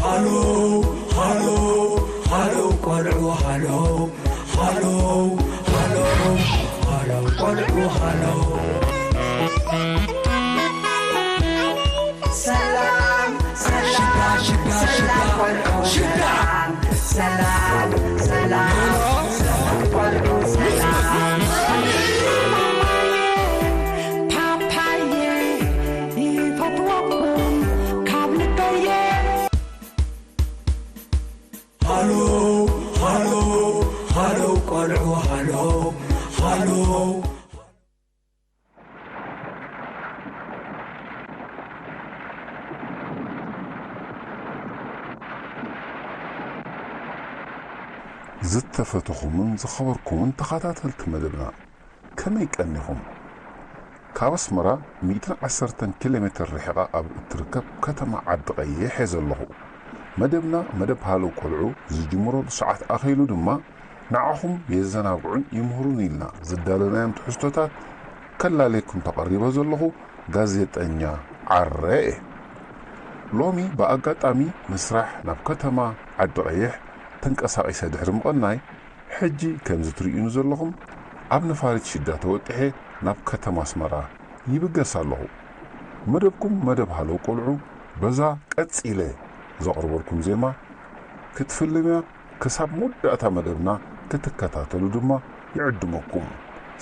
ሃሎ ሃሎ ሃሎ ቆልዑ ሃሎ ሃሎ ሃሎ ሃሎ ቆልዑ ሃሎ። ሰላም ሰላም ሽጋ ሽጋ ሽጋ ሰላም ቆልዑ ሽጋ ሰላም ሰላም ሰላም ሰላም ቆልዑ ሰላም። ፓፓየ ይፈትወኩም ካብ ልበየ። ሃሎ ሃሎ ሃሎ ቆልዑ ሃሎ ሃሎ። ዝተፈተኹምን ዝኸበርኩምን ተኸታተልቲ መደብና፣ ከመይ ቀኒኹም? ካብ ኣስመራ ሚእትን ዓሰርተን ኪሎ ሜትር ርሒቓ ኣብ እትርከብ ከተማ ዓዲ ቀይሕ እየ ዘለኹ። መደብና፣ መደብ ሃለው ቆልዑ፣ ዝጅምረሉ ሰዓት ኣኺሉ ድማ፣ ንዓኹም የዘናግዑን ይምህሩን ኢልና ዝዳለናዮም ትሕዝቶታት ከላልየኩም ተቐሪበ ዘለኹ ጋዜጠኛ ዓረ እየ። ሎሚ ብኣጋጣሚ ንስራሕ ናብ ከተማ ዓዲ ቀይሕ ተንቀሳቒሰ ድሕሪ ምቕናይ፣ ሕጂ ከምዚ ትርእዩኒ ዘለኹም ኣብ ነፋሪት ሽዳ ተወጢሐ ናብ ከተማ ኣስመራ ይብገስ ኣለኹ። መደብኩም መደብ ሃለው ቆልዑ በዛ ቀጺለ ዘቕርበልኩም ዜማ ክትፍልምያ ክሳብ መወዳእታ መደብና ክትከታተሉ ድማ ይዕድመኩም።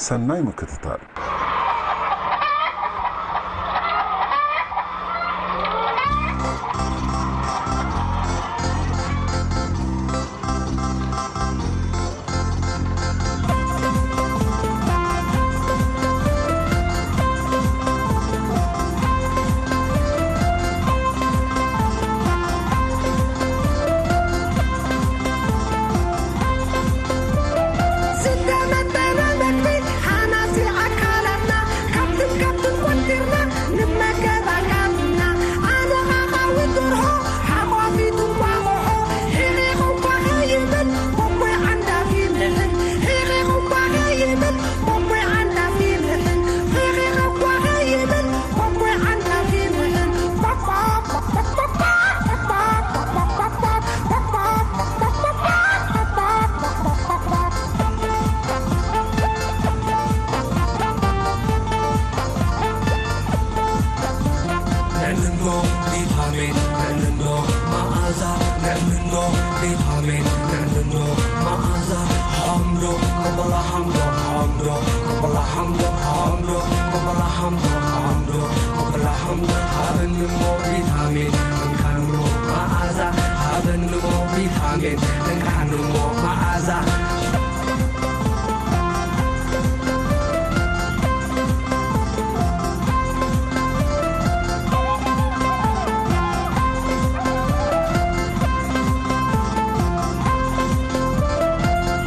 ሰናይ ምክትታል። ዝተመጠነ መግቢ ሃናጺ ኣካላትና ካብትን ካብትን ቆንጢርና ንመገብ ኣካልና። ኣነ ኻኻዊ ደርሆ ሓቋፊቱ እንቋቑሖ ሒቒቑ እኳ ኸይብል ቦቦይ ዓንዳፊ ንሕን ሒቒቑ እኳ ኸይብል ቦቦይ ዓንዳፊ ንሕን ሒቒቑ እኳ ኸይብል ቦቦይ ዓንዳፊ ንሕን። ንዕንዶ ቪታሚን፣ ንዕንዶ መኣዛ፣ ንዕንዶ ቪታሚን፣ ንዕንዶ መኣዛ። ሓምዶ፣ ቅበላ ሓምዶ፣ ሓምዶ፣ ቅበላ ሓምዶ፣ ሓምዶ፣ ቅበላ ሓምዶ፣ ሓምዶ፣ ቅበላ ሓምዶ። ሃበኒ እሞ ቪታሚን፣ እንካኖ መኣዛ። ሃበኒ እሞ ቪታሚን፣ እንካኖ መኣዛ።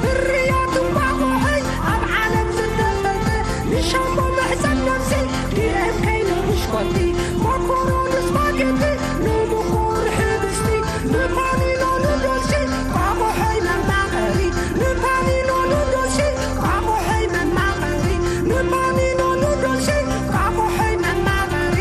ፍርያት እንቋቑሖይ ኣብ ዓለም ዝተፈልጠ፣ ንሻምቦ መሕጸብ ነብሲ፣ ዲ ኤም ከይ ንብሽኮቲ፣ መኮሮኒ ስፓጌቲ፣ ንብቁር ሕብስቲ፣ ንፓኒኖ ኑዶልሲ፣ እንቋቑሖይ መማቐሪ፣ ንፓኒኖ ኑዶልሲ፣ እንቋቑሖይ መማቐሪ፣ ንፓኒኖ ኑዶልሲ፣ እንቋቑሖይ መማቐሪ።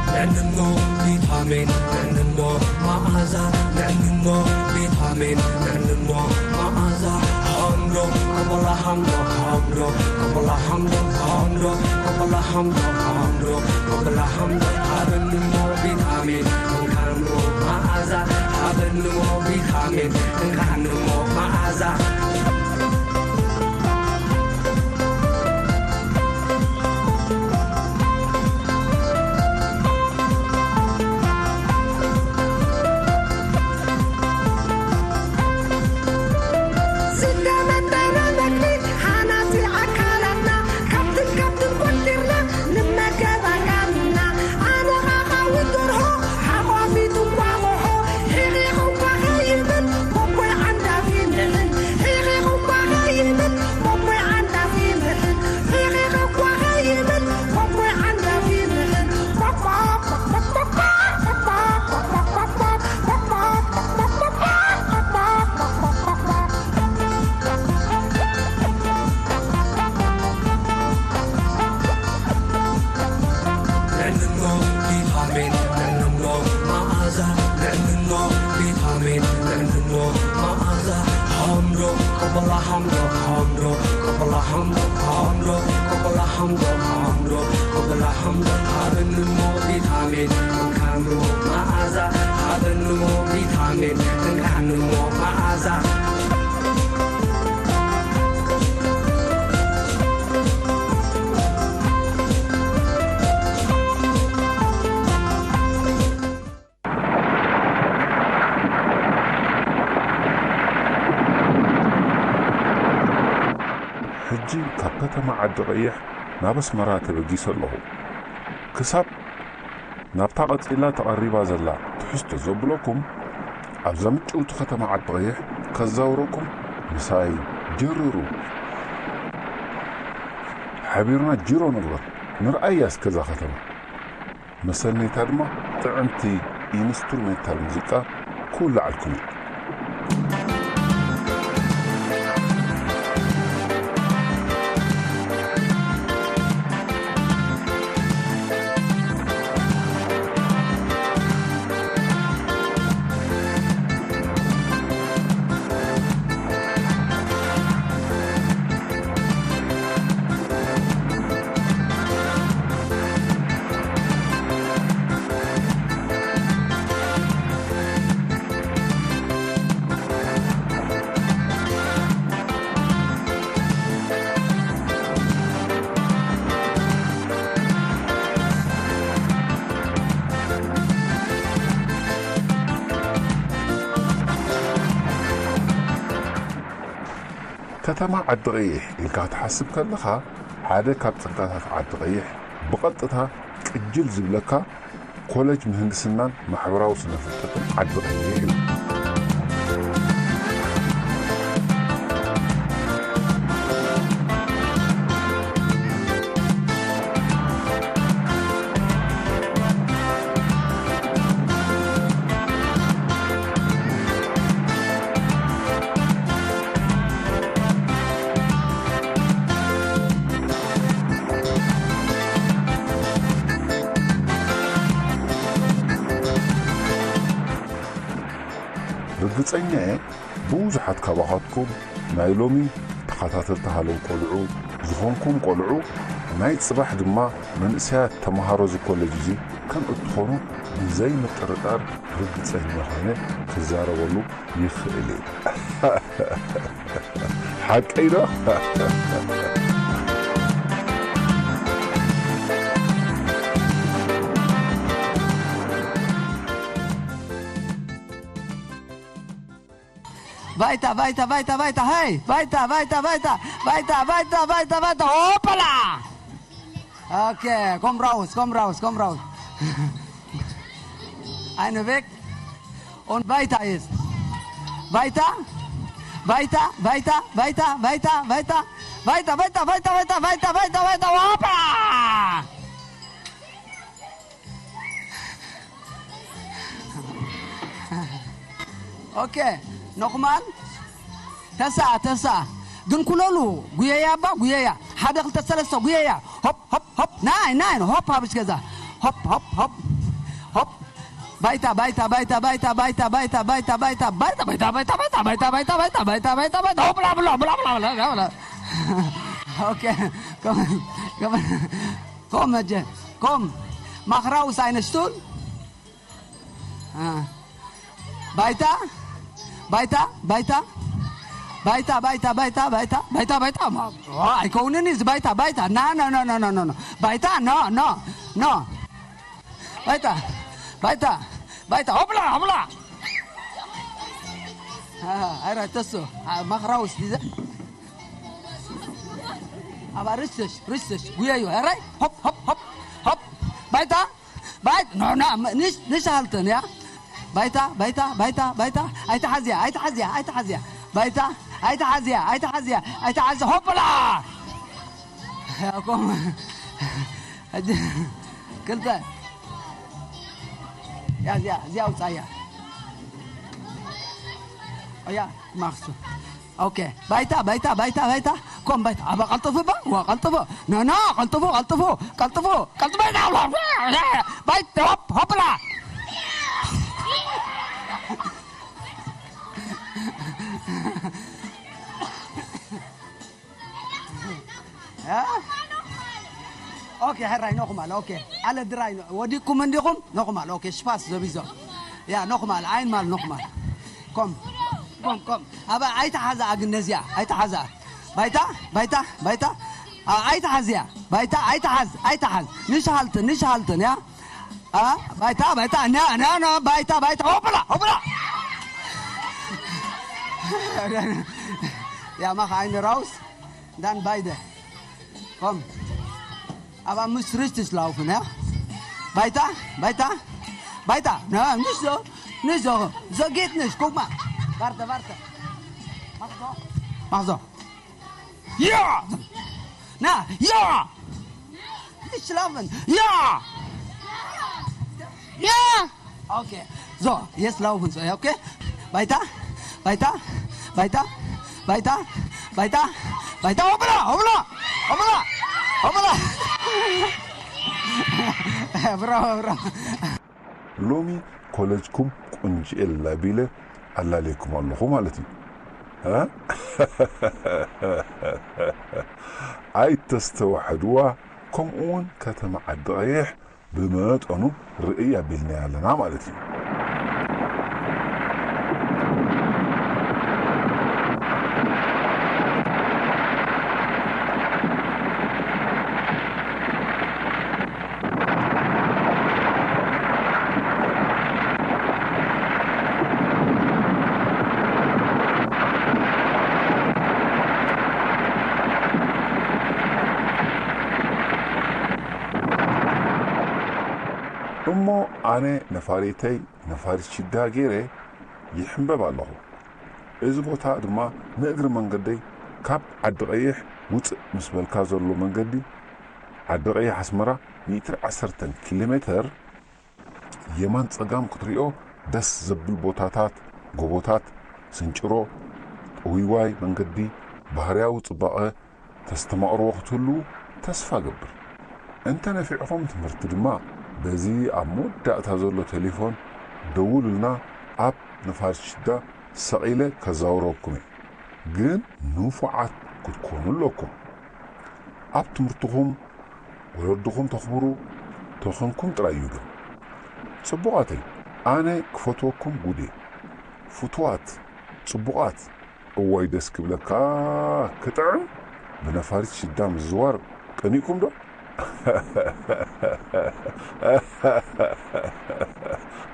ንዕንኖ ቪታሚን፣ ንዕንኖ መኣዛ፣ ንዕንኖ ቪታሚን፣ ንዕንኖ መኣዛ። ሃምዶ፣ ቅበላ ሃምዶ፣ ሃምዶ፣ ቅበላ ሃምዶ፣ ሃምዶ፣ ቅበላ ሃምዶ፣ ሃምዶ፣ ቅበላ ሃምዶ። ሃበኒ እሞ ቪታሚን፣ እንካኖ መኣዛ። ሃበኒ እሞ ቪታሚን፣ እንካኖ መኣዛ። ዝተመጠነ መግቢ ሃናጺ ኣካላትና፣ ካብትን ካብትን ቆንጢርና ንመገብ ኣካልና። ኣነ ኻኻዊ Kopola hamdo hamdo, kopola hamdo hamdo, kopola hamdo hamdo, kopola hamdo. Habenimo vitamin, tengkanu maaza. Habenimo vitamin, tengkanu maaza. ሕጂ ካብ ከተማ ዓዲ ቀይሕ ናብ ኣስመራ ተበጊሰ ኣለኹ። ክሳብ ናብታ ቀጺላ ተቐሪባ ዘላ ትሕዝቶ ዘብለኩም፣ ኣብዛ ምጭውቲ ከተማ ዓዲ ቀይሕ ከዛውረኩም ምሳይ ጀርሩ። ሓቢርና ጅሮ ንግበር፣ ንርኣያ እስከ እዛ ከተማ። መሰነይታ ድማ ጥዕምቲ ኢንስትሩሜንታል ሙዚቃ ክውልዓልኩም እዩ። ከተማ ዓዲ ቀይሕ ኢልካ ክትሓስብ ከለኻ፣ ሓደ ካብ ጸጋታት ዓዲ ቀይሕ ብቐጥታ ቅጅል ዝብለካ ኮለጅ ምህንድስናን ማሕበራዊ ስነ ፍልጠትን ዓዲ ቀይሕ እዩ። ርግጸኛ እየ፣ ብዙሓት ካባኻትኩም ናይ ሎሚ ተኸታተልቲ ሃለው ቆልዑ ዝኾንኩም ቆልዑ፣ ናይ ጽባሕ ድማ መንእሰያት ተመሃሮ እዚ ኮለጅ እዚ ከም እትኾኑ ብዘይ ምጥርጣር ርግጸኛ ኮይነ ክዛረበሉ ይኽእል እየ። ሓቀይ ዶ? ባይታ፣ ባይታ፣ ባይታ፣ ባይታ፣ ሃይ! ባይታ፣ ባይታ፣ ባይታ፣ ባይታ፣ ባይታ፣ ባይታ፣ ባይታ፣ ሆፕላ! ኦኬ፣ ኮም ራውስ፣ ኮም ራውስ፣ ኮም ራውስ። Eine weg. Und weiter ist. Weiter. Weiter, weiter, weiter, weiter, weiter. Weiter, weiter, weiter, weiter, weiter, weiter, weiter. Hoppa! ኦኬ፣ ኖኽማል። ተሳ፣ ተሳ። ግን ኩለሉ፣ ጉየያ እባ፣ ጉየያ። ሓደ፣ ክልተ፣ ሰለስተ፣ ጉየያ። ሆፕ፣ ሆፕ፣ ሆፕ። ናይ፣ ናይ፣ ሆፕ፣ ሃብሽ ገዛ። ሆፕ፣ ሆፕ፣ ሆፕ። ሆፕ። ባይታ፣ ባይታ፣ ባይታ። ሆፕ፣ ላ፣ ብላ፣ ብላ፣ ብላ፣ ብላ፣ ብላ። ኦኬ። ኮም፣ ኮም፣ ኮም፣ መጀ፣ ኮም። ማኽራው ሳይነስቱን። አ። ባይታ፣ ባይታ፣ ባይታ። ባይታ፣ ባይታ፣ ባይታ፣ ባይታ፣ ባይታ፣ ባይታ። ማ-፣ ዋ፣ ኣይከውንን እዚ ባይታ፣ ባይታ። ና፣ ና፣ ና። ባይታ፣ ኖ፣ ኖ፣ ኖ። ባይታ፣ ባይታ፣ ባይታ። ሆፕላ፣ ሆፕላ። አ፣ ኣረ፣ ተሱ። አ፣ ማኽራውስ ዲዘ። ኣባ ርስትሽ፣ ርስትሽ። ጉየዩ። ኣረ፣ ሆፕ፣ ሆፕ፣ ሆፕ፣ ሆፕ። ባይታ። ባይ-፣ ኖ፣ ኖ፣ ም-፣ ንሽ-፣ ንሽ ሃልትን፣ ያ። ባይታ፣ ባይታ፣ ባይታ፣ ባይታ። ኣይትሓዝያ፣ ኣይትሓዝያ፣ ኣይትሓዝያ። ባይታ፣ ኣይትሓዝያ፣ ኣይትሓዝያ፣ ኣይትሓዝያ። ሆፕላ! ያቆም። ሕጂ ክልተ። ያ፣ እዚኣ፣ እዚኣ ኣውጻያ። ያ፣ ማኽሱ። ኦኬ፣ ባይታ፣ ባይታ፣ ባይታ፣ ባይታ። ኮም ባይታ። ኣባ ቀልጥፉ ባ፣ ዋ ቀልጥፉ። ኖ፣ ኖ፣ ቀልጥፉ፣ ቀልጥፉ፣ ቀልጥፉ፣ ቀልጥፉ። ባይታ፣ ሆፕ፣ ሆፕላ። ሕራይ፣ ኖኹማል። ኦኬ። ኣለ ድራይ፣ ወዲኩም እንዲኹም? ኖኹማል። ኦኬ፣ ሽፋስ ዘቢዞ። ያ፣ ኖኹማል፣ ዓይን ማል፣ ኖኹማል። ኮም፣ ኮም፣ ኮም። ኣባ፣ ኣይተሓዛ ኣግነዚያ፣ ኣይተሓዛ። ባይታ፣ ባይታ፣ ባይታ። ኣ፣ ኣይተሓዝያ። ባይታ፣ ኣይተሓዝ፣ ኣይተሓዝ። ንሽ ሃልትን፣ ንሽ ሃልትን፣ ያ። ኣ፣ ባይታ፣ ባይታ፣ ና፣ ና፣ ና፣ ባይታ፣ ባይታ። ሆፕላ፣ ሆፕላ። ያ፣ ማኻ ዓይኒ ራውስ። Dan beide. Komm. Aber muss richtig laufen, ja? Weiter, weiter, weiter. Na, nicht so, nicht so. So geht nicht. Guck mal. Warte, warte. Mach so. Mach so. Ja! Na, ja! Nicht laufen. Ja! Ja! Okay. So, jetzt laufen Sie, okay? Weiter, weiter, weiter, weiter, weiter, weiter. Hoppla, hoppla, hoppla, hoppla. Bravo, bravo. ሎሚ ኮለጅኩም ቁንጅኤል ኣቢለ ኣላለይኩም ኣለኹ ማለት እዩ። እ? ኣይተስተዋሕድዋ። ከምኡ እውን ከተማ ዓዲ ቀይሕ ብመጠኑ ርእይ ኣቢልናያ ኣለና ማለት እዩ። እሞ ኣነ ነፋሪተይ ነፋሪት ሽዳ ገይረ ይሕምበብ ኣለኹ። እዚ ቦታ ድማ ንእግሪ መንገደይ ካብ ዓዲ ቀይሕ ውፅእ ምስ በልካ ዘሎ መንገዲ ዓዲ ቀይሕ ኣስመራ ሚእቲ ዓሰርተ ኪሎ ሜተር የማን ጸጋም ክትሪኦ ደስ ዘብል ቦታታት፣ ጎቦታት፣ ስንጭሮ፣ ጥውይዋይ መንገዲ፣ ባህርያዊ ጽባቐ ተስተማቕርዎ ክትህልዉ ተስፋ እገብር። እንተ ነፊዕኹም ትምህርቲ ድማ በዚ ኣብ መወዳእታ ዘሎ ቴሌፎን ደውሉልና፣ ኣብ ነፋሪት ሽዳ ሰቒለ ከዛውረኩም እየ። ግን ንፉዓት ክትኮኑ ኣለኩም። ኣብ ትምህርትኹም ወለድኹም ተኽብሩ ተኾንኩም ጥራይ እዩ ግን። ጽቡቓተይ፣ ኣነ ክፈትወኩም ጉድ እየ። ፍቱዋት፣ ጽቡቓት፣ እዋይ ደስ ክብለካ ክጥዕም ብነፋሪት ሽዳ ምዝዋር ቀኒእኩም ዶ?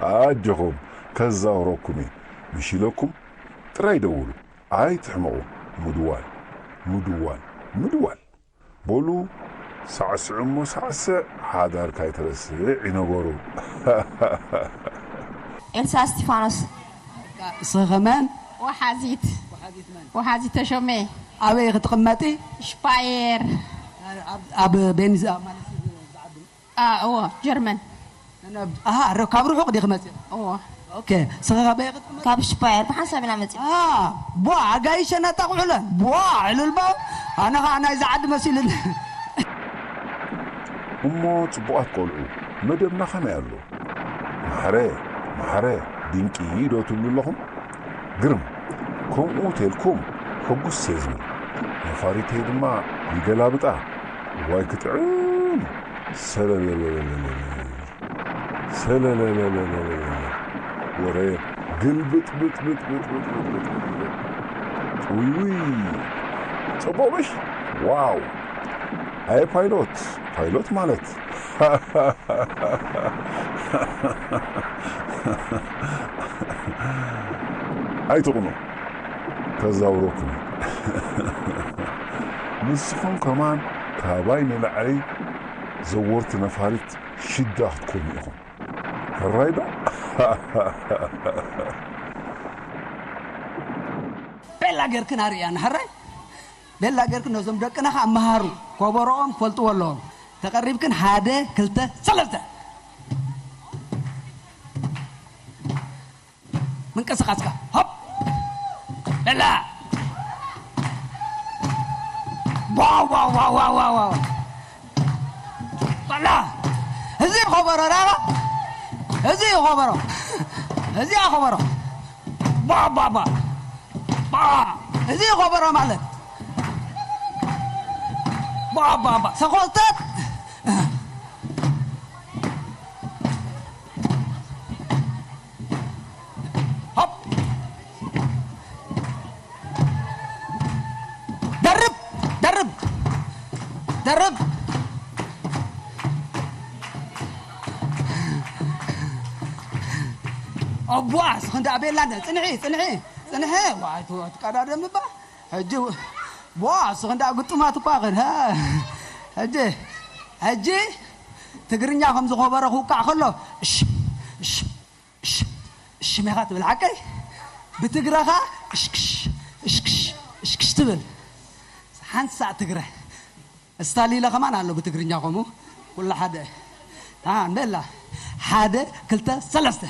ኣጆኹም ከዛውረኩም እየ። ምሽ ኢለኩም ጥራይ ደውሉ። ኣይትሕመቑ። ምድዋል፣ ምድዋል፣ ምድዋል። በሉ ሳዕስዑ እሞ ሳዕስዕ፣ ሓዳርካ ኣይትረስዕ እዩ ነገሩ። ኤልሳ እስቲፋኖስ። እስኺ ከመን? ወሓዚት። ወሓዚት ተሾሜ። ኣበይ ክትቕመጢ? ሽፓየር። ኣብ ቤኒዝ ማለት ዓዱ? እዎ፣ ጀርመን። ኣሃ፣ ካብ ርሑቕ ዲኺ መፂእኺ? እዎ። ኦኬ፣ እስኺ ካበይ ክትመ- ካብ ሽፓየር ብሓንሳብ ኢና መፂና። ኣሃ፣ ቧ፣ ኣጋይሸ ነጣቑሑለን። ቧ፣ ዕልልባው። ኣነ ኸዓ ናይዚ ዓዲ መሲሉኒ። እሞ ፅቡቓት ቆልዑ፣ መደብና ከመይ ኣሎ? ማሕረ፣ ማሕረ፣ ድንቂ ዶ ትብሉ ኣለኹም? ግርም፣ ከምኡ ተልኩም ሕጉስ እየ ዝብል። ነፋሪተይ ድማ ይገላብጣ። ዋይ ክጥዕም! ሰለለለለለለለ። ሰለለለለለለለ። ወረ ግልብጥብጥብጥብጥብጥብጥብጥብጥብጥ። ውይ ውይ። ጽቡቕ ምሽ? ዋው። ኣየ ፓይሎት፣ ፓይሎት ማለት። ኣይትቕኑ። ከዛውረኩም። ንስኹም ከማን ካባይ ንላዕሊ ዘወርቲ ነፋሪት ሽዳ ክትኮኑ ኢኹም። ሕራይ ዶ? ቤላ ጌርክን ኣርእያና ሕራይ። ቤላ ጌርክን ነዞም ደቅና ኸዓ መሃሩ። ኮቦሮኦም ክፈልጥዎ ኣለዎም። ተቐሪብክን ሓደ፣ ክልተ፣ ሰለስተ። ምንቅስቃስካ ሆፕ በላ ዋው ዋው ዋው ዋው ዋው ዋው በላ እዚ ኾበሮ ራባ እዚ ኾበሮ እዚ ኾበሮ ባ ባ ባ ባ እዚ ኾበሮ ማለት ባ ባ ባ ሰኾልተት ኣቧ፣ እስኽን ደኣ ቤላ እንደ ጽንሒ፣ ጽንሒ፣ ጽንሒ። ዋይ፣ ቱ-፣ ትቀዳደም እባ። ሕጂ፣ ቧ፣ እስኽን ደኣ ግጡማት እኳ ኽን፣ ሃ። ሕጂ፣ ሕጂ ትግርኛ ከም ዝኸበረ ክውቃዕ ከሎ፣ እሽ፣ እሽ፣ እሽ፣ እሽ፣ ሜኻ ትብል ሓቀይ? ብትግረኻ፣ እሽክሽ፣ እሽክሽ፣ እሽክሽ ትብል። ሓንሳእ ትግረ። ስታሊለ ከማን ኣሎ ብትግርኛ ከምኡ። ኩሉ ሓደ። አ፣ ንበላ። ሓደ፣ ክልተ፣ ሰለስተ።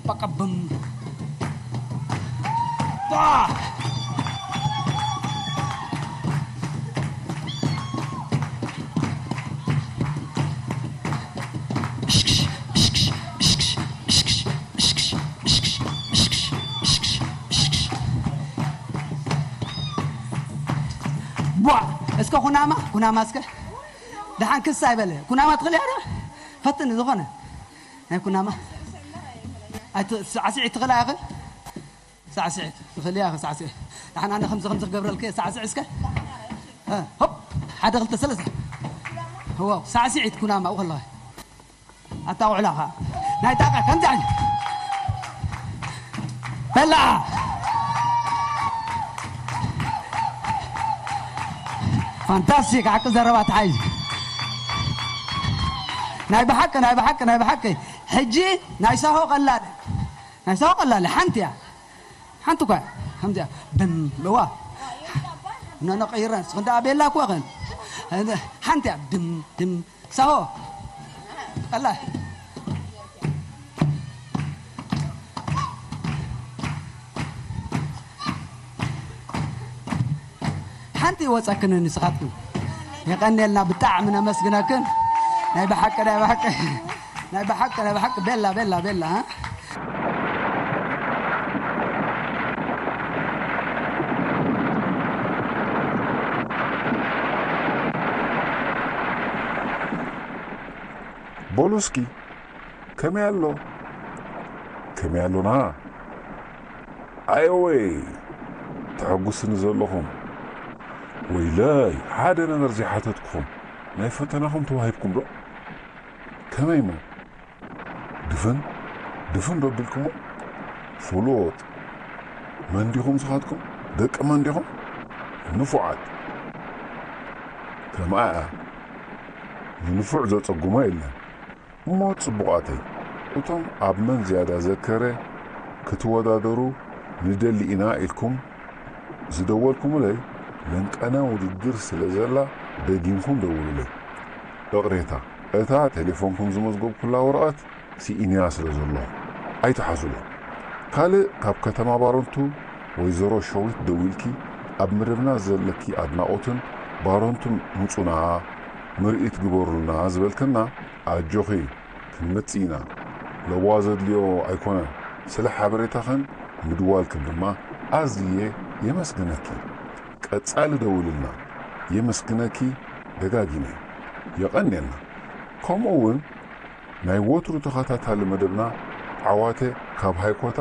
በቀብም። ጧ! እሽክሽ፣ እሽክሽ፣ እሽክሽ፣ እሽክሽ፣ እሽክሽ፣ እሽክሽ፣ እሽክሽ፣ እሽክሽ፣ እሽክሽ። ቧ! እስከ ኩናማ፣ ኩናማ እስከ። ደሓን ክስ ኣይበለ። ኩናማ ትኽእልያ ዶ? ፈትኒ ዝኾነ። ናይ ኩናማ። ኣይ፣ ት-፣ ሳዕስዒት ትኽእላ ኢኺ? ሳዕስዒት ትኽእልያ ኢኺ? ሳዕስዒት። ደሓን ኣነ ከምዚ፣ ከምዚ ክገብረልኪ እየ። ሳዕስዒ እስከ። እ፣ ሆፕ። ሓደ፣ ክልተ፣ ሰለስተ። ዋው፣ ሳዕስዒት ኩናማ፣ ኣብኡ ከለኻ። ኣታ ውዕላኻ። ናይ ጣቃ ከምዚ ዓይነት። በላ። ፋንታስቲክ፣ ሓቂ ዘረባ ተሓይዝ። ናይ ብሓቂ፣ ናይ ብሓቂ፣ ናይ ብሓቂ። ሕጂ ናይ ሳሆ ቀላል። ናይ ሳሆ ቀላል፣ ሓንቲ እያ። ሓንቲ እኳ፣ ከምዚኣ፣ ድም፣ እዋ። ነነቐይረን፣ እስኽን ደኣ ቤላ እኮ ኸን። ሓንቲ እያ፣ ድም፣ ድም። ሳሆ። ኣላ። ሓንቲ ይወጸክን ንስኻትኩም። የቐንየልና፣ ብጣዕሚ ነመስግነክን። ናይ ብሓቂ፣ ናይ ብሓቂ፣ ናይ ብሓቂ፣ ናይ ብሓቂ፣ ቤላ፣ ቤላ፣ ቤላ፣ እ? በሉ እስኪ፣ ከመይ ኣሎ? ከመይ ኣሎና? ኣየወይ፣ ተሐጉስኒ ዘለኹም። ወይለይ፣ ሓደ ነገር ዘይሓተትኩኹም። ናይ ፈተናኹም ተዋሂብኩም ዶ? ከመይ እሞ? ድፍን፣ ድፍን ዶ ኣቢልኩሞ? ፍሉጥ። መን ዲኹም ንስኻትኩም? ደቂ መን ዲኹም? ንፉዓት። ከምኣ እያ። ንንፉዕ ዘጸጉሞ የለን። እሞ ጽቡቓተይ፣ እቶም ኣብ መን ዝያዳ ዘከረ ክትወዳደሩ ንደሊ ኢና ኢልኩም ዝደወልኩምለይ፣ ለንቀና ውድድር ስለ ዘላ ደጊምኩም ደውሉለይ። ይቕሬታ፣ እታ ቴሌፎንኩም ዝመዝገብኩላ ወረቐት ስኢንያ ስለ ዘለኹ፣ ኣይትሓዙለይ። ካልእ ካብ ከተማ ባረንቱ ወይዘሮ ሸዊት ደዊልኪ ኣብ መደብና ዘለኪ ኣድናቖትን ባረንቱ ምጹና፣ ምርኢት ግበሩልና ዝበልክና፣ ኣጆኺ ክንመጽእ ኢና። ለዋ ዘድልዮ ኣይኮነን። ስለ ሓበሬታኽን ምድዋልክን ድማ ኣዝየ የመስግነኪ። ቀጻሊ ደውልልና። የመስግነኪ ደጋጊመ። የቐንየልና። ከምኡ እውን ናይ ወትሩ ተኸታታሊ መደብና ዓዋተ ካብ ሃይኮታ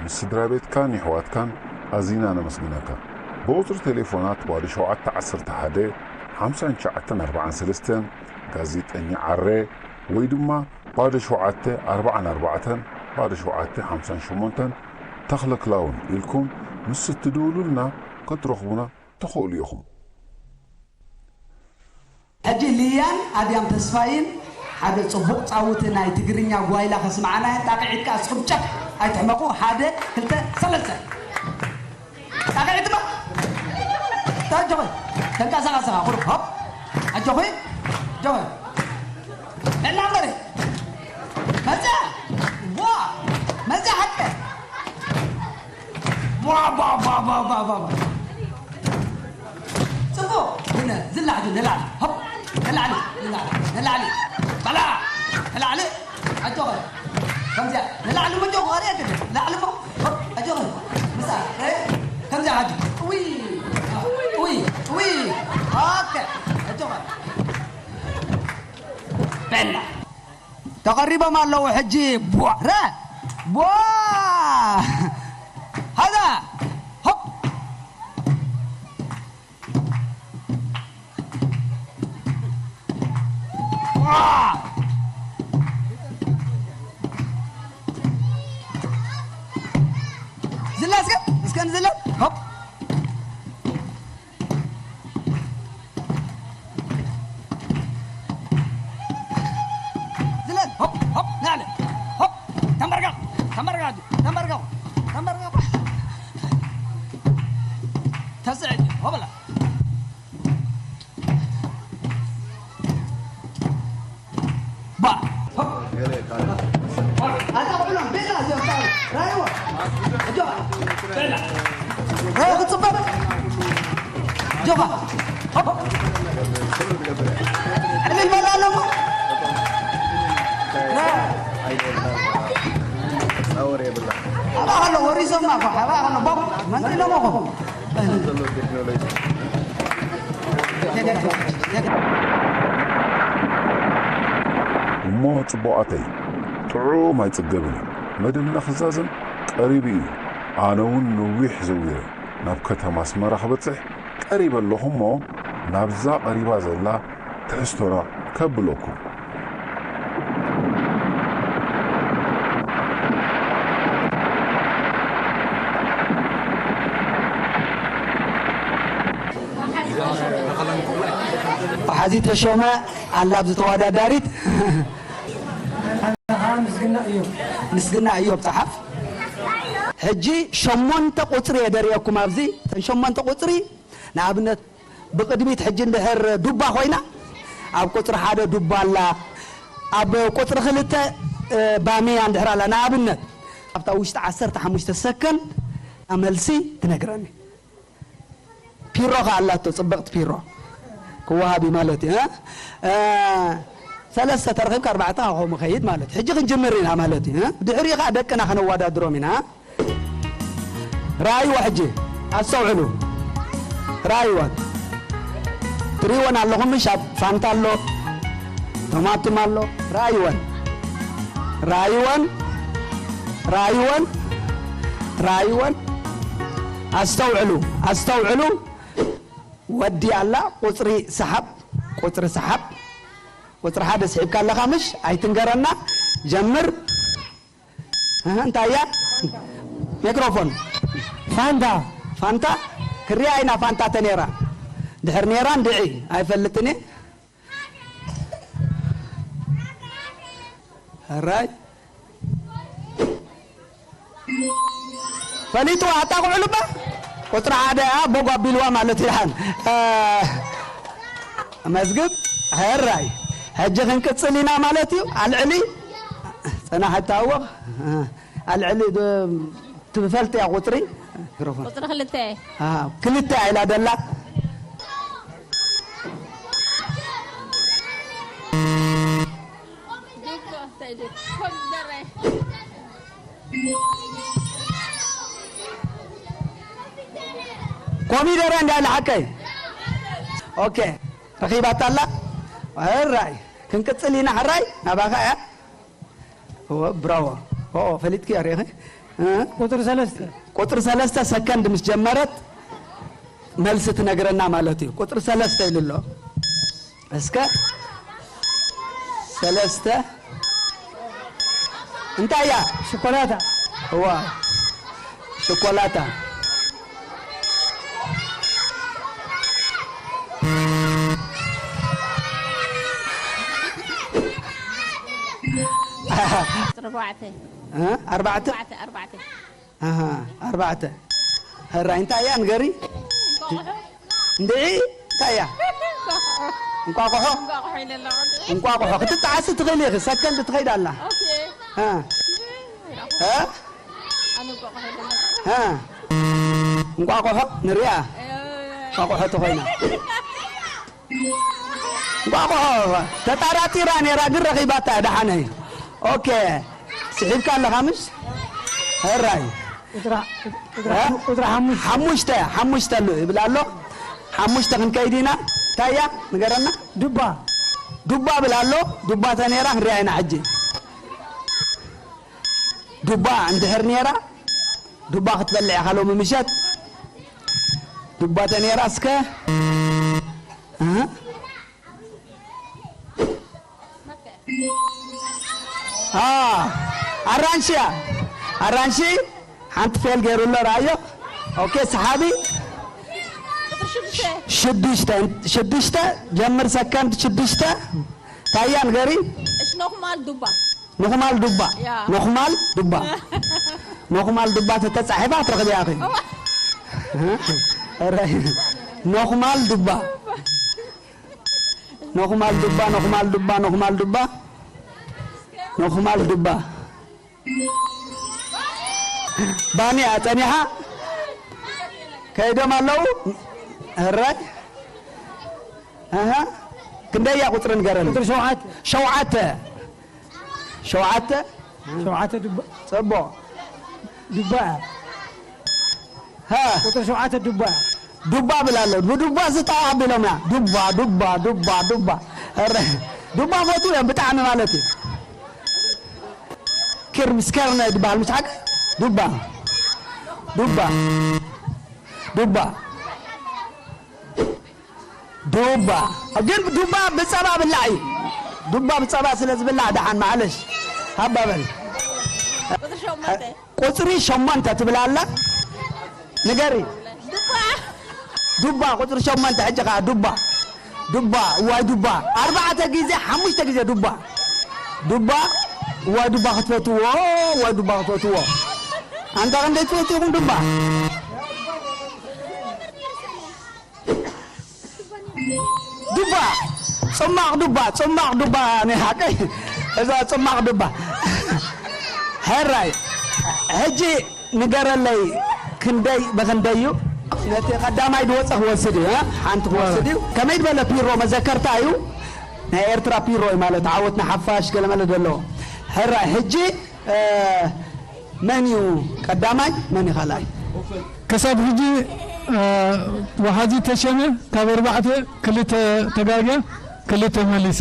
ምስ ስድራ ቤትካን የሕዋትካን ኣዚና ነመስግነካ። ብቑጽሪ ቴሌፎናት ባዶ ሸውዓተ ዓሰርተ ሓደ ሓምሳን ትሽዓተን ኣርባዓን ሰለስተን፣ ጋዜጠኛ ዓረ፣ ወይ ድማ ባዶ ሸውዓተ ኣርባዓን ኣርባዕተን ባዶ ሸውዓተ ሓምሳን ሸሞንተን ተኽለ ክላውን ኢልኩም ምስ እትድውሉልና ክትረኽቡና ትኽእሉ ኢኹም። ሕጂ ሊያን ኣድያም ተስፋይን ሓደ ጽቡቕ ጻውቲ ናይ ትግርኛ ጓይላ ከስምዓና እየን። ጣቕዒት ከኣ እስኹም ጨፍ ኣይትሕመቑ። ሓደ፣ ክልተ፣ ሰለስተ። ጣቕዒት እባ። ኣጆኺ። ተንቀሳቐስኻ፣ ቁሩብ፣ ሆፕ። ኣጆኺ። ኣጆኺ። ዕላ እምበሪ። መጽያ። ዋ። መጽያ ሓቀ። ቧ፣ ቧ፣ ቧ። ጽቡቕ። ግን ዝላሕ ግን ንላዕሊ። ሆፕ። ንላዕሊ፣ ንላዕሊ፣ ንላዕሊ። በላ። ንላዕሊ። ኣጆኸ። ከምዚኣ። ንላዕሊ መጆኹ ኣርእየክ። ንላዕሊ እሞ። ሆፕ። ኣጆኸ። ምሳ። እ? ከምዚኣ ሓጂ። ኡይ። ኡይ። ኡይ። ኦኬ። ኣጆኸ። በላ። ተቐሪቦም ኣለዉ ሕጂ። ቧ! ረ! ቧ! ሃዛ! ሆፕ! ቧ! ከን ዝለል፣ ሆፕ። ዝለል፣ ሆፕ፣ ሆፕ፣ ናለ፣ ሆፕ። ተንበርጋ፣ ተንበርጋ፣ ተንበርጋ፣ ተንበርጋ። ተስዕድ፣ ሆበላ። ባ። ኣታ ቁሎም፣ ቤላ፣ ራይዋ። ራይዋ፣ ክጽበብ። ጆኻ። ዕልል በል ኣለሞ። ኣባ ከሎ ወሪሶማ እኮ፣ ኣባ ከሎ ቦብ፣ መን ኢሎሞ እኮ። እሞ ጽቡቓተይ፣ ጥዑም ኣይጽገብን እዩ። መደብና ክዛዘም ቀሪቡ እዩ። ኣነ እውን ነዊሕ ዘዊረ ናብ ከተማ ኣስመራ ክበጽሕ ቀሪበ ኣለኹ እሞ፣ ናብዛ ቀሪባ ዘላ ትሕዝቶና ከብለኩም። ሓዚ ተሾመ ኣላ ኣብዚ ተወዳዳሪት። ምስግና እዮብ። ምስግና እዮብ ጸሓፍ። ሕጂ ሸሞንተ ቁጽሪ እየ ደርእየኩም ኣብዚ። እተን ሸሞንተ ቁጽሪ ንኣብነት ብቕድሚት ሕጂ እንድሕር ዱባ ኮይና፣ ኣብ ቁጽሪ ሓደ ዱባ ኣላ፣ ኣብ ቁጽሪ ክልተ፣ እ፣ ባምያ እንድሕር ኣላ፣ ንኣብነት፣ ኣብታ ውሽጢ ዓሰርተ ሓሙሽተ ሰከንድ መልሲ ትነግረኒ። ፒሮ ከኣ ኣላቶ፣ ጽብቕቲ ፒሮ ክወሃብ እዩ ማለት እዩ፣ እ? እ፣ ሰለስተ ተረኺብካ ኣርባዕተ ካብኡ ምኸይድ ማለት እዩ። ሕጂ ክንጅምር ኢና ማለት እዩ፣ እ? ድሕሪኡ ከኣ ደቅና ከነወዳድሮም ኢና። ረኣይዎ ሕጂ፣ ኣስተውዕሉ። ረኣይወን። ትርእይወን ኣለኹም ምሽ? ኣብ ፋንታ ኣሎ፣ ቶማትም ኣሎ። ረኣይወን። ረኣይወን። ረኣይወን። ረኣይወን። ኣስተውዕሉ። ኣስተውዕሉ። ወዲ ኣላ፣ ቁጽሪ ሰሓብ። ቁጽሪ ሰሓብ። ቁጽሪ ሓደ ስሒብካ ኣለኻ ምሽ? ኣይትንገረና። ጀምር። እህ፣ እንታይ እያ? ሜክሮፎን። ፋንታ። ፋንታ? ክሪኣ ኢና ፋንታ ተኔራ። ድሕር ኔራ እንድዒ፣ ኣይፈልጥን እየ። ሕራይ። ፈሊጡ ኣጣቕዑ ልባ። ቁጽሪ ሓደ፣ ኣ፣ ቦግ ኣቢልዋ ማለት እዩ። ደሓን። እ፣ መዝግብ። ሕራይ። ሕጂ ክንቅጽል ኢና ማለት እዩ። ኣልዕሊ። ጽናሕ እታወቕ። ኣልዕሊ ዶ ትፈልጥያ ቁጽሪ? ሚክሮፎን። ቁጽሪ ክልተ። አ፣ ክልተ ኢላ ደላ። ኮሚደረ እንዳ ኢላ ሓቀይ። ኦኬ፣ ረኺባታ ኣላ። ሕራይ፣ ክንቅጽል ኢና። ሕራይ፣ ናባኻ እያ። እወ፣ ብራቮ። ኦ፣ ፈሊጥክያ ርኢኺ? እ? ቁጽሪ ሰለስተ። ቁጽሪ ሰለስተ ሰከንድ ምስ ጀመረት መልሲ ትነግረና ማለት እዩ። ቁጽሪ ሰለስተ ኢሉ ኣሎ። እስከ ሰለስተ እንታይ እያ? ሽኮላታ። እዋ፣ ሽኮላታ። ኣርባዕተ። እ? ኣርባዕተ? ኣርባዕተ፣ ኣርባዕተ። ኣሃ፣ ኣርባዕተ። ሕራይ፣ እንታይ እያ ንገሪ? እንቋቑሖ። እንድዒ፣ እንታይ እያ? እንቋቑሖ። እንቋቑሖ። እንቋቑሖ ኢለ ኣለኹ። እንቋቑሖ። ክትጠዓሲ ትኽእሊ ኢኺ፣ ሰከንድ ትኸይድ ኣላ። ኦኬ። እ? እ? ኣነ እንቋቑሖ ኢለ ኣለኹ። እ? እንቋቑሖ ንሪኣ። እ። እንቋቑሖ ተኾይና። እንቋቑሖ ተጣራጢራ ነይራ፣ ግን ረኺባታ እያ፣ ደሓነ እዩ። ኦኬ፣ ስሒብካ ኣለኻ ምሽ? ሕራይ። ቁጽራ-፣ ቁጽራ-፣ እ? ቁጽራ ሓሙሽተ። ሓሙሽተ፣ ሓሙሽተ ኣሎ ይብል ኣሎ። ሓሙሽተ ክንከይድ ኢና። እንታይ እያ? ንገረና። ዱባ። ዱባ ብል ኣሎ። ዱባ ተነይራ ክንሪኣ ኢና ሕጂ። ዱባ እንድሕር ነይራ፣ ዱባ ክትበልዕ ኢኻ ሎሚ ምሸት። ዱባ ተነይራ እስከ። እህ። አ፣ ኣራንሺ እያ። ኣራንሺ ሓንቲ ፌል ገይሩ ኣሎ፣ ረኣዮ። ኦኬ፣ ሰሓቢ ሽዱሽተ። ሽዱሽተ ጀምር፣ ሰከንድ ሽዱሽተ። ታያ ንገሪ። እሽ፣ ኖኽማል ዱባ። ኖኽማል ዱባ። ያ። ኖኽማል ዱባ። ኖኽማል ዱባ ተተጻሒፋ ትረኽብያ ኢኺ። እዋ። ኖኽማል ዱባ። ኖኽማል ዱባ፣ ኖኽማል ዱባ፣ ኖኽማል ዱባ። ኖኽማል ዱባ። ባንያ ጸኒሓ ከይዶም ኣለዉ። እረ። ኣሃ። ክንደይ እያ ቁጽሪ ንገረኒ። ቁጽሪ ሸውዓተ። ሸውዓተ። ሸውዓተ። ሸውዓተ ዱባ። ጽቡቕ። ዱባ። ሃ። ቁጽሪ ሸውዓተ ዱባ። ዱባ ብላ ኣሎ። ብዱባ ዝጠዋ ኣቢሎምና። ዱባ፣ ዱባ፣ ዱባ፣ ዱባ። እረ፣ ዱባ ፈትዉ እዮም ብጣዕሚ ማለት እዩ። ኪር ምስ ከርነ ዝበሃል ምስ ሓቂ ዱባ። ዱባ። ዱባ። ዱባ። ግን ዱባ ብጸባ ብላዕ እዩ። ዱባ ብጸባ ስለ ዝብላዕ ደሓን ማዕለሽ። ሃባ በል። ቁጽሪ ሸሞንተ። ቁጽሪ ሸሞንተ ትብል ኣላ። ንገሪ። ዱባ። ዱባ ቁጽሪ ሸሞንተ ሕጂ ኸኣ ዱባ። ዱባ፣ እዋይ ዱባ። ኣርባዕተ ግዜ፣ ሓሙሽተ ግዜ ዱባ። ዱባ፣ እዋይ ዱባ ክትፈትዎ፣ እዋይ ዱባ ክትፈትዎ። ኣንታ ክንደይ ትፈትዎ ኢኹም ዱባ? ዱባ፣ ጽማቕ ዱባ፣ ጽማቕ ዱባ ናይ ሓቀይ። እዛ ጽማቕ ዱባ። ሕራይ፣ ሕጂ ንገረለይ፣ ክንደይ ብኽንደይ እዩ? ነቲ ቀዳማይ ድወጸ ክወስድ እዩ፣ እ? ሓንቲ ክወስድ እዩ። ከመይ ዝበለ ፒሮ መዘከርታ እዩ? ናይ ኤርትራ ፒሮ እዩ ማለት፣ ዓወት ንሓፋሽ ገለመለ ዘለዎ። ሕራይ፣ ሕጂ፣ እ፣ መን እዩ ቀዳማይ? መን እዩ ካልኣይ? ክሳብ ሕጂ፣ እ፣ ወሓዚ ተሸመ ካብ ኣርባዕተ ክልተ ተጋግያ፣ ክልተ መሊሳ።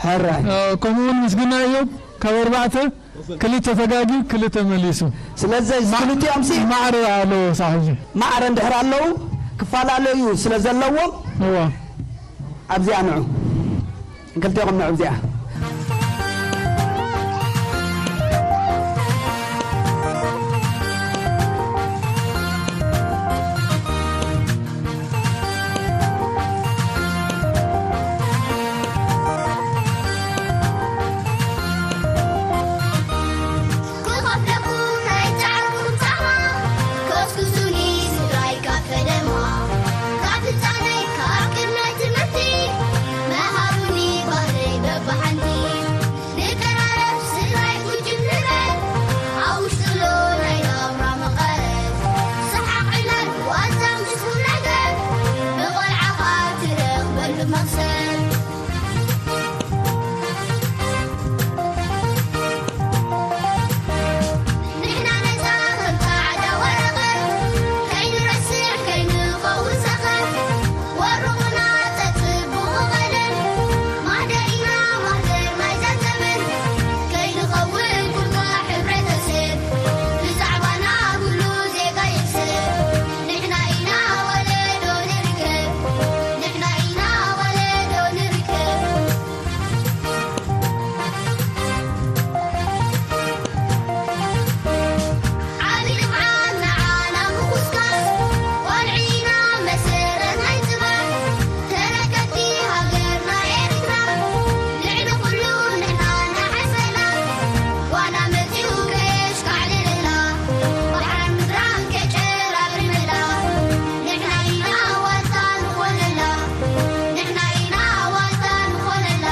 ሕራይ። እ፣ ከምኡ እውን ምስግና እዮብ ካብ ኣርባዕተ ክልተ ተጋግዩ፣ ክልተ መሊሱ። ስለዚ እዚ ማ-፣ ክልቲኦም ሲ ማዕረ ኣለዎ ሳብ ሕጂ። ማዕረ እንድሕር ኣለዉ፣ ክፈላለዩ ስለ ዘለዎም፣ እዋ። ኣብዚኣ ንዑ። ክልቲኦም ንዑ ኣብዚኣ። ክኸፍለኩም ናይ ጻዕርኩም ጻማ፣ ኮስኩሱኒ ስድራይ ካብ ፈለማ። ካብ ህጻነይ ካብ ቅድመ ትምህርቲ፣ መሃሩኒ ባህለይ በብሓንቲ። ንቀራረብ ስድራይ ጉጅም ንበል፣ ኣብ ውሽጥሎ ናይ ናብራ መቐረት። ሰሓቕ ዕላል ዋዛ ምስ ቁም ነገር፣ ብቖልዓኻ ትረኽበሉ መኽሰብ። ንሕና ነጻ ከም ጻዕዳ ወረቐት፣ ከይንረስዕ ከይንኸውን ሰኸፍ፣ ወርቑና ተጽብቑ ቀለም፣ ማህደር ኢና ማህደር ናይዛ ዘመን፣ ከይንኸውን ኩርባ ሕብረተሰብ፣ ብዛዕባና ኩሉ ዜጋ ይሕሰብ፣ ንሕና ኢና ወለዶ ንርከብ፣ ንሕና ኢና ወለዶ ንርከብ። ዓቢ ልምዓት ንዓና ምኹስካስ፣ ቆልዑ ኢና መሰረት ናይ ጽባሕ፣ ተረከብቲ ሃገርና ኤርትራ። ልዕሊ ኩሉ ንሕና እናሓሰና፣ ዋና መጺኡ ከየሽካዕልለና፣ ባሕራን ምድራን ከጨራርመላ፣ ንሕና ኢና ዋልታ ንኾነላ። ንሕና ኢና ዋልታ ንኾነላ።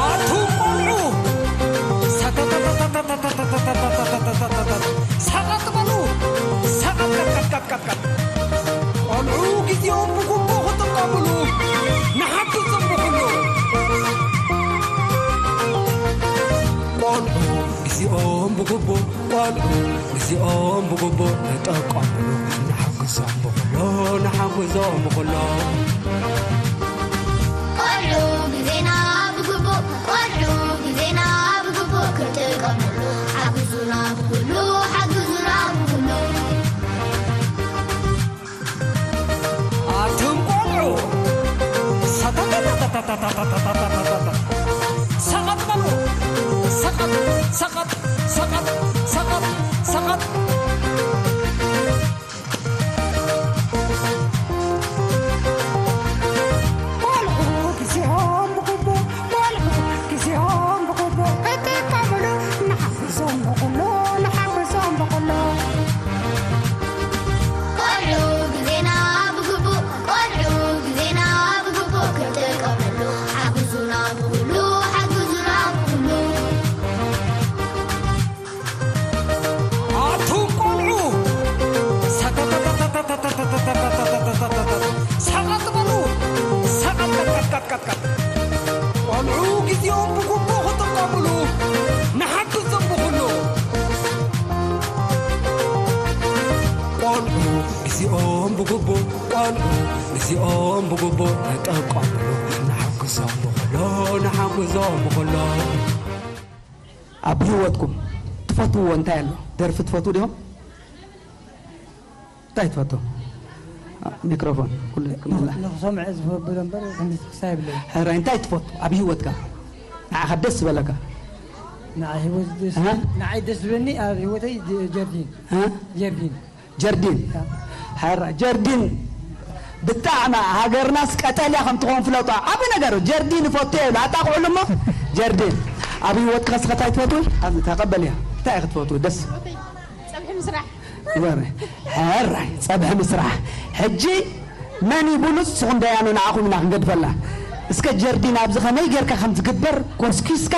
ኣቱም ቆልዑ፣ ሰቀጥ በሉ፣ ሰቀጥ፣ ቀጥቀጥቀጥቀጥቀ። ቆልዑ ግዜኦም ብግቡእ ክጥቀምሉ ንሓግዞም ብኹሉ። ቆልዑ ግዜኦም ብግቡእ ቆልዑ ግዜኦም ብግቡእ ክጥቀምሉ ንሓግዞም ብኹሉ፣ ንሓግዞም ብኹሉ። ቆልዑ ግዜና ብግቡእ፣ ቆልዑ ግዜና ብግቡእ ክጥቀምሉ ሓግዙና ብኹሉ፣ ሓግዙና ብኹሉ። ኣቱም ቆልዑ፣ ሰተተተተተተተተተተተተተ። ሰቐጥ በሉ። ሰቐጥ፣ ሰቐጥ፣ ሰቐጥ፣ ሰቐጥ፣ ሰቐጥ። ብግቡእ ቆልዑ እዚኦም ብግቡእ ተጠቀምሉ። ንሓግዞም ብኹሉ፣ ንሓግዞም ብኹሉ። ኣብ ህይወትኩም ትፈትውዎ እንታይ ኣሎ? ደርፊ ትፈትዉ ዲኹም? እንታይ ትፈቱ? ሚክሮፎን ኩሉ ይቅመላ። ንኽሰምዐ ዝፈብሎ እምበር፣ ክንዲ ትኽሳ የብለይ። ሕራይ እንታይ ትፈቱ? ኣብ ህይወትካ ንዓኻ ደስ ዝበለካ? ንዓይ ህይወት ደስ፣ እ? ንዓይ ደስ ዝብለኒ ኣብ ህይወተይ ጀ-፣ ጀርዲን። እ? ጀርዲን። ጀርዲን። ያ። ሕራ-፣ ጀርዲን ብጣዕሚ ሃገርናስ ቀጠልያ ከም ትኸውን ፍለጦ። ዓቢ ነገር ጀርዲን ይፈቱ ይብል። ኣጣቕዕሉ እሞ ጀርዲን። ኣብ ህይወትካ ስኸ እንታይ ትፈትዊ? ኣብ ተቐበልያ። እንታይ ኢኺ ትፈትዊ? ደስ ጸብሒ ምስራሕ። ወረ-፣ ሕራይ ጸብሒ ምስራሕ። ሕጂ መን እዩ ብሉጽ? ንስኹም ደያኑ ንዓኹም ኢና ክንገድፈላ። እስከ ጀርዲን ኣብዚ ከመይ ጌርካ ከም ትግበር ኮስኪስካ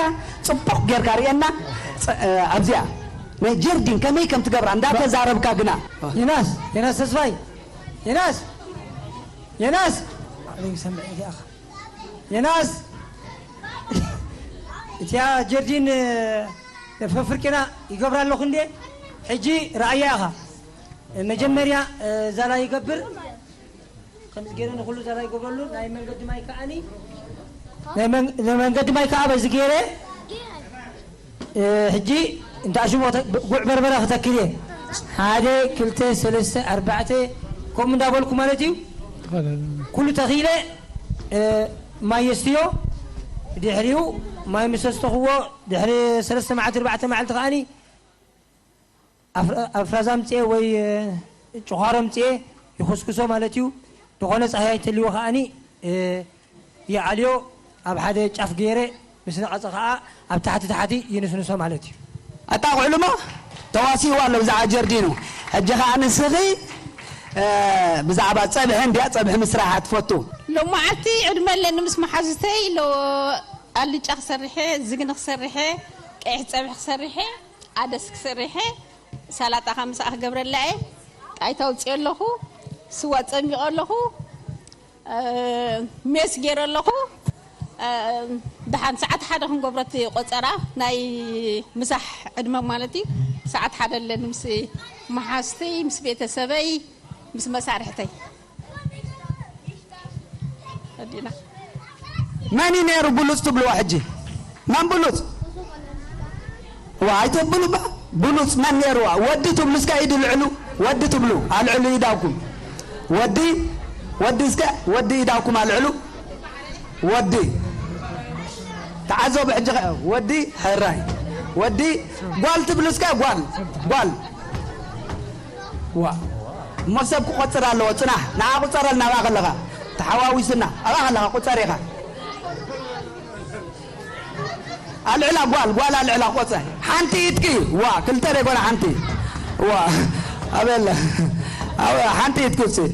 ጽቡቕ ጌርካ ርእየና። ጸ-፣ እ፣ ኣብዚኣ ናይ ጀርዲን ከመይ ከም ትገብራ እንዳተዛረብካ ግና። ዮናስ፣ ዮናስ ተስፋይ፣ ዮናስ፣ ዮናስ፣ ኣበይ ሰምዐ እዚኣኻ? ዮናስ፣ እቲያ ጀርዲን፣ እ፣ ፍርፍርቅና ይገብራ ኣለኹ እንዴ? ሕጂ ረኣያ ኢኻ። መጀመርያ፣ እ፣ ዛላ ይገብር። ከምዚ ገይረ ንኹሉ ዛላ ይገብረሉ። ናይ መንገዲ ማይ ከኣኒ፣ ናይ መን-፣ ናይ መንገዲ ማይ ከኣ በዚ ገይረ፣ እ፣ ሕጂ እንተ ኣሽሞ ተ-፣ ጉዕ በርበረ ክተክል እየ። ሓደ፣ ክልተ፣ ሰለስተ፣ ኣርባዕተ፣ ከምኡ እንዳበልኩ ማለት እዩ። ኩሉ ተኺለ፣ እ፣ ማይ የስትዮ። ድሕሪኡ ማይ ምስ ኣስተኽዎ፣ ድሕሪ ሰለስተ መዓልቲ፣ ኣርባዕተ መዓልቲ ከኣኒ ኣፍራ-፣ ኣፍራዛ ኣምጽኤ ወይ፣ እ፣ ጭዃሮ ኣምጽኤ ይኹስኩሶ ማለት እዩ። ዝኾነ ጻህያይ ተልዎ ከኣኒ፣ እ፣ ይዓልዮ፣ ኣብ ሓደ ጫፍ ገይረ ምስ ነቐጸ ከኣ ኣብ ታሕቲ ታሕቲ ይንስንሶ ማለት እዩ። ኣጣቕዕሉ እሞ ተዋሲእዋ ኣሎ ብዛዕባ ጀርዲኑ። ሕጂ ከኣ ንስኺ፣ እ፣ ብዛዕባ ጸብሒ እንድያ፣ ጸብሒ ምስራሕ ትፈቱ? ሎማዓልቲ ዕድመ ኣለኒ ምስ መሓዙተይ ሎ-፣ ኣልጫ ክሰርሐ፣ ዝግኒ ክሰርሐ፣ ቀይሕ ጸብሒ ክሰርሐ፣ ኣደስ ክሰርሐ፣ ሰላጣ ካብ ምሳኣ ክገብረላ እየ። ጣይታ ኣውፅኦ ኣለኹ፣ ስዋ ፀሚቐ ኣለኹ፣ እ፣ ሜስ ገይረ ኣለኹ። እ፣ ደሓን ሰዓት ሓደ ክንገብሮ እቲ ቆፀራ ናይ ምሳሕ ዕድመ ማለት እዩ። ሰዓት ሓደ ኣለኒ ምስ መሓዝተይ፣ ምስ ቤተሰበይ፣ ምስ መሳርሕተይ። ኣዲና። መን እዩ ነይሩ ብሉፅ ትብልዎ ሕጂ? መን ብሉፅ? ዋ፣ ኣይተብሉ ባ። ብሉፅ መን ነይሩ? ወዲ ትብሉ እስከ ኢድ ልዕሉ። ወዲ ትብሉ፣ ኣልዕሉ ኢዳውኩም። ወዲ፣ ወዲ እስከ፣ ወዲ ኢዳውኩም ኣልዕሉ። ወዲ። ተዓዘቡ ሕጂ ኸ-፣ ወዲ፣ ሕራይ። ወዲ፣ ጓል ትብሉ እስከ፣ ጓል፣ ጓል። ዋ። እሞ ሰብ ክቆጽር ኣለዎ። ጽናሕ። ንዓ ቁጸረልና ኣብኣ ከለኻ። ተሓዋዊስና። ኣብኣ ከለኻ ቁጸር ኢኻ። ኣልዕላ ጓል፣ ጓል ኣልዕላ ቆጸ። ሓንቲ ኢድኪ። ዋ፣ ክልተ ደይኮነ ሓንቲ። ዋ። ኣበለ። ኣበ፣ ሓንቲ ኢድኪ ውጽእ።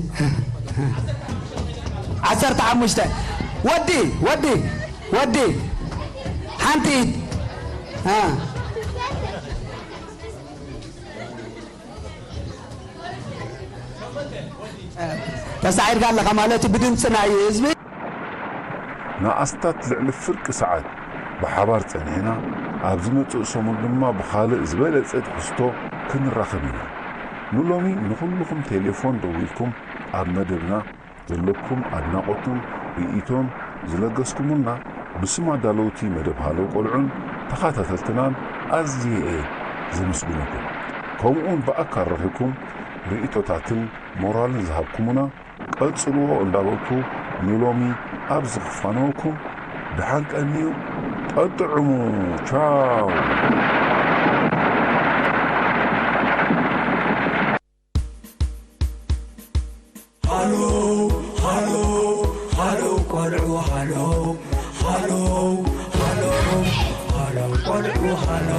ዓሰርተ ሓሙሽተ። ወዲ፣ ወዲ፣ ወዲ። ሓንቲ ኢድ። አ። ተሳዒርካ ኣለኻ ማለት እዩ ብድምፂ ናይ ህዝቢ። ንኣስታት ልዕሊ ፍርቂ ሰዓት ብሓባር ጸኒሕና፣ ኣብ ዝመጽእ ሰሙን ድማ ብኻልእ ዝበለጸ ትሕዝቶ ክንራኸብ ኢና። ንሎሚ ንኹልኹም ቴሌፎን ደዊልኩም ኣብ መደብና ዘለኩም ኣድናቖትን ርእይቶን ዝለገስኩምልና ብስም ኣዳለውቲ መደብ ሃለው ቆልዑን ተኻታተልትናን ኣዝየ እየ ዘመስግነኩም። ከምኡውን ብኣካል ረኺብኩም ርእይቶታትን ሞራልን ዝሃብኩሙና ቀጽልዎ እንዳበልኩ ንሎሚ ኣብዚ ክፋነወኩም። ደሓን ቀንዩ፣ ጠጥዕሙ። ቻው። ሃሎ፣ ሃሎ፣ ሃሎ ቆልዑ፣ ሃሎ፣ ሃሎ፣ ሃሎ፣ ሃሎ ቆልዑ፣ ሃሎ።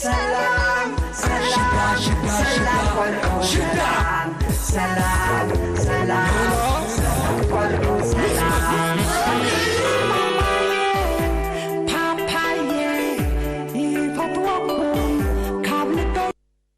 ሰላም፣ ሰላም፣ ሽታ፣ ሽታ፣ ሰላም ሽታ፣ ቆልዑ፣ ሽታ። ሰላም፣ ሰላም፣ ሰላም፣